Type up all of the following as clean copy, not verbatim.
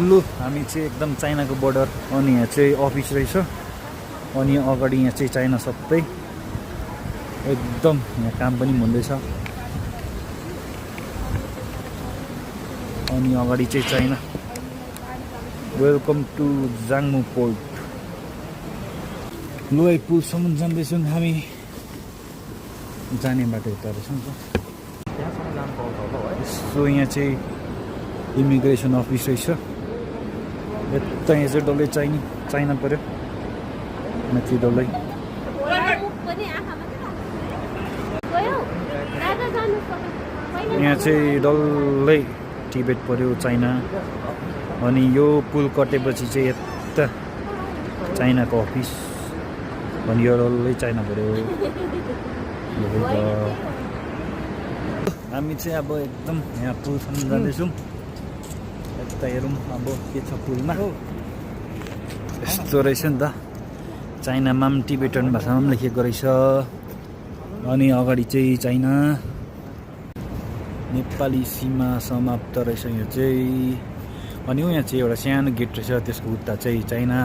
लु हामी चाहिँ एकदम चाइनाको बोर्डर अनि यहाँ चाहिँ अफिस रहेछ अनि अगाडि यहाँ चाहिँ चाइना सबै एकदम यहाँ काम पनि हुँदैछ अनि अगाडि चाहिँ चाइना वेलकम टु जाङमु पोर्ट लोए पुलसम्म जाँदैछौँ हामी जाने बाटो यता रहेछ नि त सो यहाँ चाहिँ इमिग्रेसन अफिस रहेछ यता यहाँ चाहिँ डल्लै चाइना पऱ्यो माथि डल्लै यहाँ चाहिँ डल्लै टिबेट पऱ्यो चाइना अनि यो पुल कटेपछि चाहिँ यता चाइनाको अफिस अनि यो डल्लै चाइना पऱ्यो हामी चाहिँ अब एकदम यहाँ पुलसम्म जाँदैछौँ यता हेरौँ अब के छ पुलमा यस्तो रहेछ नि त चाइनामा पनि टिबेटन भाषामा पनि लेखेको रहेछ अनि अगाडि चाहिँ चाइना नेपाली सीमा समाप्त रहेछ यो चाहिँ अनि यहाँ चाहिँ एउटा सानो गेट रहेछ त्यसको उता चाहिँ चाइना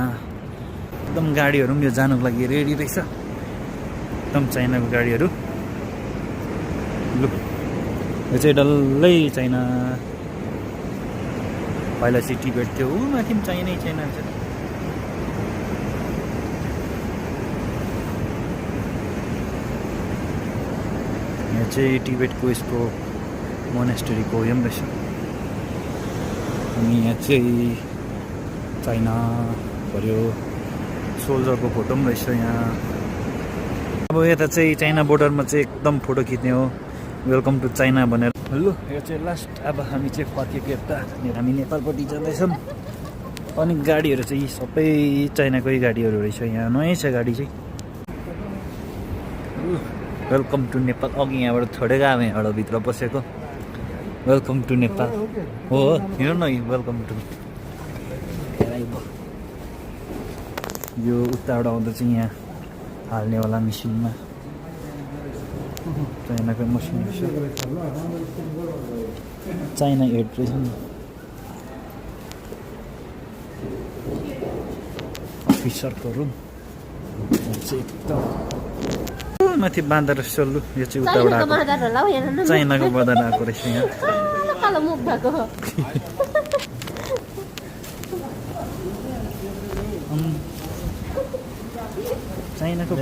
एकदम गाडीहरू पनि यो जानुको लागि रेडी रहेछ एकदम चाइनाको गाडीहरू लु यो चाहिँ डल्लै चाइना पहिला चाहिँ टिबेट थियो ऊ माथि पनि चाइनै चाइना छ यहाँ चाहिँ टिबेटको यसको मोनेस्ट्रीको यो पनि रहेछ अनि यहाँ चाहिँ चाइना पऱ्यो सोल्जरको फोटो पनि रहेछ यहाँ अब यता चाहिँ चाइना बोर्डरमा चाहिँ एकदम फोटो खिच्ने हो वेलकम टु चाइना भनेर लु यो चाहिँ लास्ट अब हामी चाहिँ फर्केको यता हामी नेपालपट्टि जाँदैछौँ अनि गाडीहरू चाहिँ सबै चाइनाकै गाडीहरू रहेछ यहाँ नयाँ छ गाडी चाहिँ वेलकम टु नेपाल अघि यहाँबाट छोडेको अब यहाँबाट भित्र पसेको वेलकम टु नेपाल हो हेर्नु न वेलकम टु यो उताबाट आउँदा चाहिँ यहाँ हाल्नेवाला मेसिनमा चाइनाकै मसिन रहेछ चाइना एड रहेछ नि अफिसरको रुम चाहिँ एकदम माथि बाँदर रहेछ लु यो चाहिँ उताबाट आएको चाइनाको बजार आएको रहेछ यहाँ चाइनाको